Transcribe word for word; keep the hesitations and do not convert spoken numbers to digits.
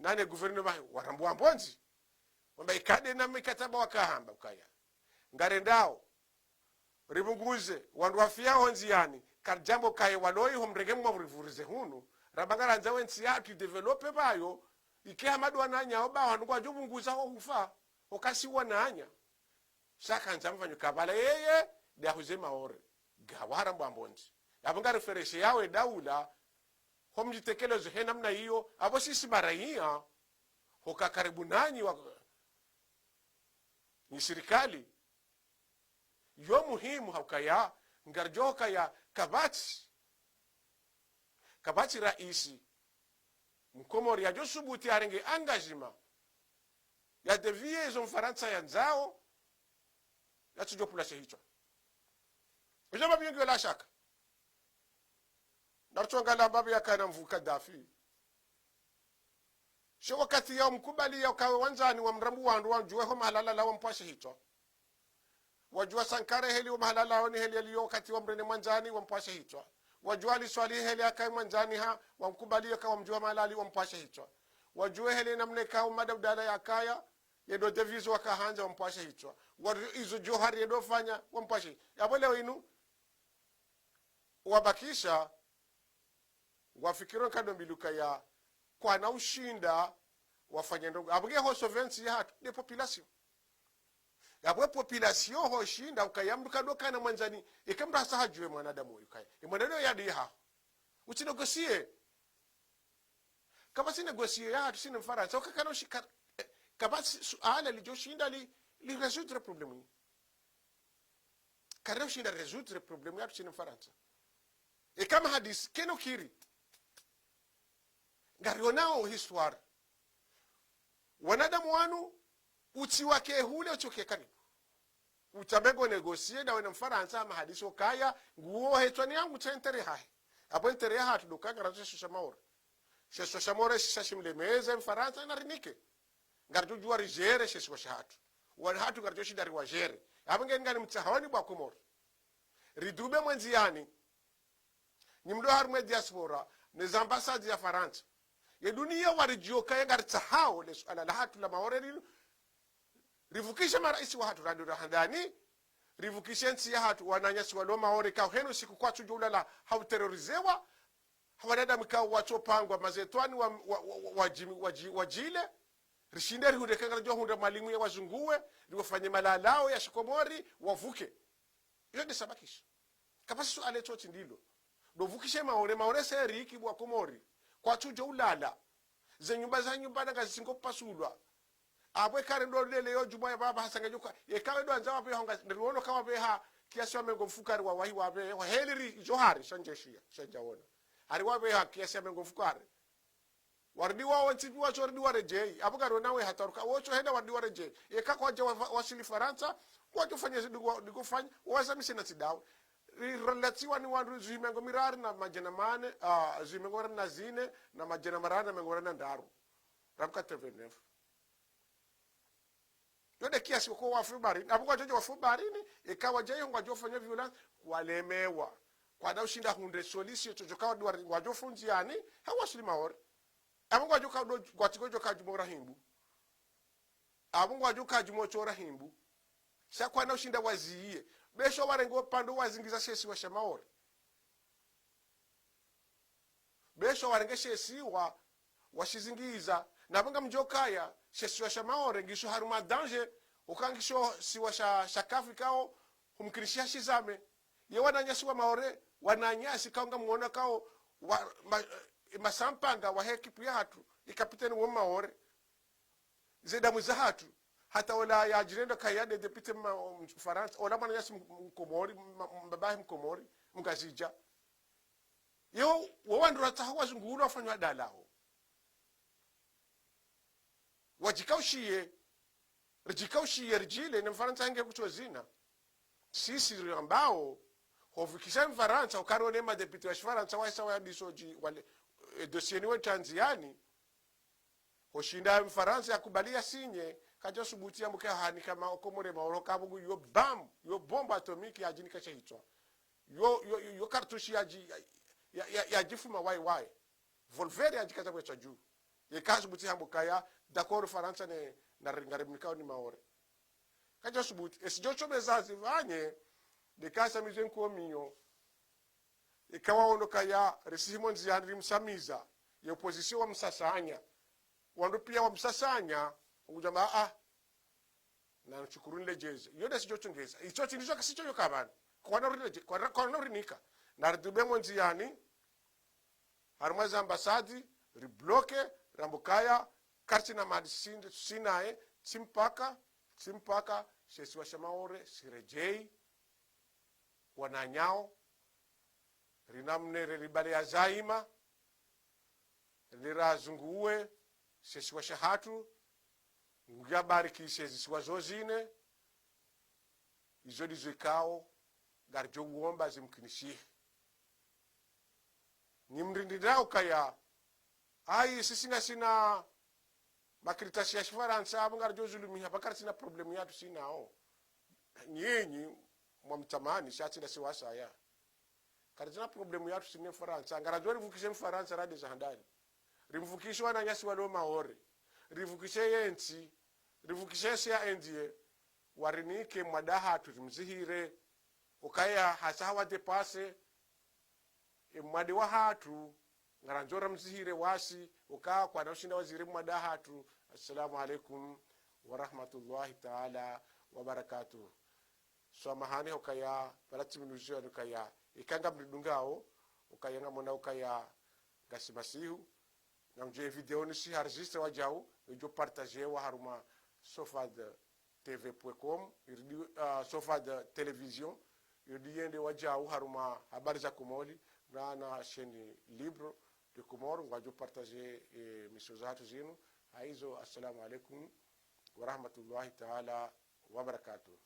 Ane gouvernement warambwa mbondzi. Wamba ikade na mikataba wakahamba ukaya ngarendao ripvunguze wandru wafiao ndziani, karidjambo kaye waloyi ho mrenge mwa vurivurize hunu, ramba ngarandzao entsi yatru idéveloppé pvayo, ike hama ndo wananya oba wandru ngwadjo pvunguza ho hufa, ho kasi wananya. Sha kandza mfanyo kabala yeye, nde ahuze Maore. Ngawarambwa mbondzi. Yapvo ngarifereshe yawe daula, ho mdjitekelezo he namna iyo, apvo sisi maraiya, hoka karibu nanyi wa, ni sirikali, yo muhimu ha ukaya, ngaridjo hukaya kapvatsi, kapvatsi raisi Mkomori yadjo subuti yarenge engagement ya dévier izo Mfarantsa yandzao, yatsudjo pvula she hitswa. Izo mbapvi ngiyo la shaka. Naritsonga la mbapvi yakana mvu Kadhafi. She wakati ya mkubali ya ukawe wandzani wa mrambu wandru wamdjuwe ho mahala lala wampvwashe hitswa. Wadjuwa Sankara heli wa mahala lawo ni heli yaliyo wakati wa mrene mwandzani wampvwashe hitswa. Wadjuwa Ali Swalihi heli yakaye mwandzani ha wamkubali yaka wamdjuwa mahala ali wampvwashe hitswa. Wadjuwe heli namna ikao Ahmada Abdallah yakaya, ye ndo dévié izo wakahandza wampvwashe hitswa. Wadjuwe izo Johari ye ndo fanya wampvwashe. Yapvo leo inu, wabakisha, ngwafikiro nkado mbili ukaya kwana ushinda wafanye ndrongo. Apvo nge ho sauver entsi yahatru, nde population. Yapvo population ho shinda ukaya mndru kado kana mwandzani, ike mndru hasa hadjuwe mwanadamu uyu kaya. E mwanadamu yadi yahaho. Utsi négocier. Kapvatsi négocier yahatru sisi ne Mfarantsa, uka kana ushi-, ka-, eh, kapvatsi suala lidjo shinda li, li résoudre problème yi. Karidjo shinda résoudre problème yahatru sisi ne Mfarantsa. E kama hadisi, keno kiri. Ngarionao histoire. Wanadamu wanu, utsi wake hule, utsi wake karibu. Utsambe ngo négocier na wena Mfarantsa, mahadisi okaya, nguwo hetswa ni yangu tsa intérêt hahe. Apvo intérêt yahatru ndo ukaya ngarandzo she isiwa sha Maore. She isiwa sha Maore shisha shimlemeze Mfarantsa na rinike. Ngaridjo djuwa rigérer she isiwa shahatru. Wanu hatru ngaridjo shinda riwagérer. Apvo nge ngani mtsahawani bwa Komori. Ridube mwendziani. Nyi mdo harumwa e diaspora, ne za ambassade ya Farantsa. Ye duniya waridjuwa ukaya ngaritsahao le suala lahatru la Maore linu. Ripvukishe maraisi wahatru randru rahandani. Ripvukishe ntsi yahatru wananyasi walo Maore kao heno siku kwatsudjo ulala ha uterrorisewa. Ha wanadamu kao watsopangwa mazetwani wa, wa, wa, wa, wajimi-, waji-, wajile. Rishinde rihundre kangaradjo hundra mwalimu ya wazunguwe, riwafanye malalao ya shikomori, wavuke. Iyo nde sabakisha. Kapvatsi suala itsotsi ndilo. Ndo vukishe Maore, Maore seri iki bwa Komori. Kwatsudjo ulala. Ze nyumba za nyumba na ngazi zingo pasulwa. Apvo ekare ndo lele yo djumwa ya baba hasa ngedjo ka. Ekawe ndo andza wapveha nga, ndowono ka wapveha kiasi wa mengo mfukare wa wahi wapveha. Heli ri, Johari, sha ndjeshiya, sha ndjawona. Hari wapveha kiasi ya mengo mfukare. Warudi wawo ntsi pvi watso warudi waredjeyi. Apvo karo nawe hataruka. Wotso henda warudi waredjeyi. Eka kwadja wa, wa, wasili Farantsa, kwadjo fanya zi ndiko, ndiko fanya, wazamise na ntsi ndawe. Ri, rilatsiwa ni wandru zihwi mengo miraru na madjana mane, ah, zihwi mengo miraru na zine, na madjana mararu na mengo miraru na ndraru. Ramu quatre-vingt-neuf. Yo nde kiasi wako wafu baharini. Apvo kwadjo wafu baharini, eka wadja yo ngwadjo fanya violence, kwalemewa. Kwana ushinda hundre solution, tsodjo kawa duwa ngwadjo fundziani, ha wasili Maore. Apvo ngwadjo ka do, ngwatiko djo ka djumora himbu. Apvo ngwadjo ka djumotso ra himbu. Sha kwana ushinda waziye. Besho warenge opvandru wazingiza she isiwa sha Maore. Besho warenge she isiwa, washizingiza. Na pvo ngamdjo kaya, she isiwa sha Maore, ngisho harumwa danger, uka ngisho isiwa sha, sha kafi kao, humkinishiha shizame. Ye wananyasi wa Maore, wananyasi kao ngamwona kao, wa, ma, eh, masampanga wa he équipe yahatru, i capitaine wo Maore. Ze damu zahatru, hata ola yadjirenda kaya nde député ma, Mfarantsa, ola mwananyasi m, Mkomori, ma, mbabahe Mkomori, Mngazidja. Yo, wo wandru ratsaha wazungu ulo wafanywa dalao. Wadjikaushiye, ridjikaushiye, ridjile, ne Mfarantsa nge kutso zina. Sisi rambao, hovukisha Mfarantsa, ukari one madéputé wa Shifarantsa, wahisa wayadiso dji, wale, e, dossier ni we tanziani, hoshinda Mfarantsa yakubali yasinye, kadja subuti yambuke hanika ma Komori Maore kapvo ngu yo bam, yo bombe atomique yadjinika she hitswa. Yo, yo, yo, yo cartouche yadji, ya, ya, ya, yadjifuma wayi wayi. Volver yadjikaza pvwetswa dju. Yeka hasubuti hamba ukaya d'accord Farantsa ne, na ri-, ngarimnikao ni Maore. Kadja subuti, esi djo tso meza zipvanye, de kasa mize nkomiyo. Ika waono ukaya risihi mo ndziani rimsamiza, ye opposition wamsasanya. Wandru pia wamsasanya, ngudjamba, ah, na nishukuru niledjeze. Iyo de sidjo tsongeza. Itso tsi ndizo kasi tso yo kabani. Kwana uriledje-, kwana, kwana urinika. Na ridube mo ndziani, harumwa ze ambassade, ribloqué, rambe ukaya, kartsina madi sinde, sinaye, tsi mpaka, tsi mpaka, she isiwa sha Maore, shiredjei, wananyao, rinamne reribale ya zaima, rirazunguwe, she isiwa shahatru, Mngu yabarikishe zisiwa zozine, izo ndizo ikao, ngaridjo uomba zimkinishihe. Nyi mrindindrao ukaya, ayi, sisi ngasina makaratasi ya Shifarantsa, apvo ngaridjo zulumiha, paka karitsina problème yatru sinao. Nyinyi, mwamtamani, sha tsi ndasi wasaya. Karitsina problème yatru sine Farantsa. Ngarandzo ripvukishe Mfarantsa rade za handani. Rimpvukishe wananyasi walo Maore. Ripvukishe yentsi. Ripvukishe esi ya Indie. Warinike mwade hatru rimzihire. Ukaya hasa hawa dépassé. E mwade wahatru. Ngarandzo ramzihire wasi. Uka kwana ushinda wazihire mwade hatru. Assalamu alaikum wa rahmatullahi ta'ala wa barakatuh. Swamahani hukaya, pvala timinuziwa nukaya, ika ngamridungao, ukaya ngamona ukaya, ngasi masihu, ngamdje video nisi enregistré wadjau, idjo partagé wa harumwa sofad T V point com, iridi, ah, Sofad Télévision, iridi yende wadjau harumwa habari za Komori, na, na chaîne libre de Comores, ngwadjo partagé, eh, émission zahatru zinu. Haizo, assalamu alaikum wa rahmatullahi ta'ala wa barakatuh.